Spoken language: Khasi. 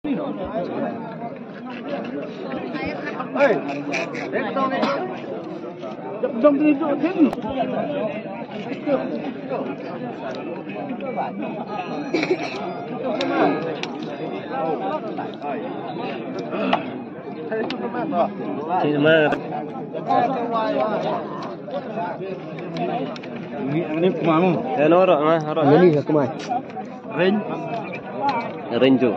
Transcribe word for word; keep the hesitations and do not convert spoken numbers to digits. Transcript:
Ni, ni kumai mo. Eh, no, ro, ma, ro. Ni, kumai. Ren. Ren jo.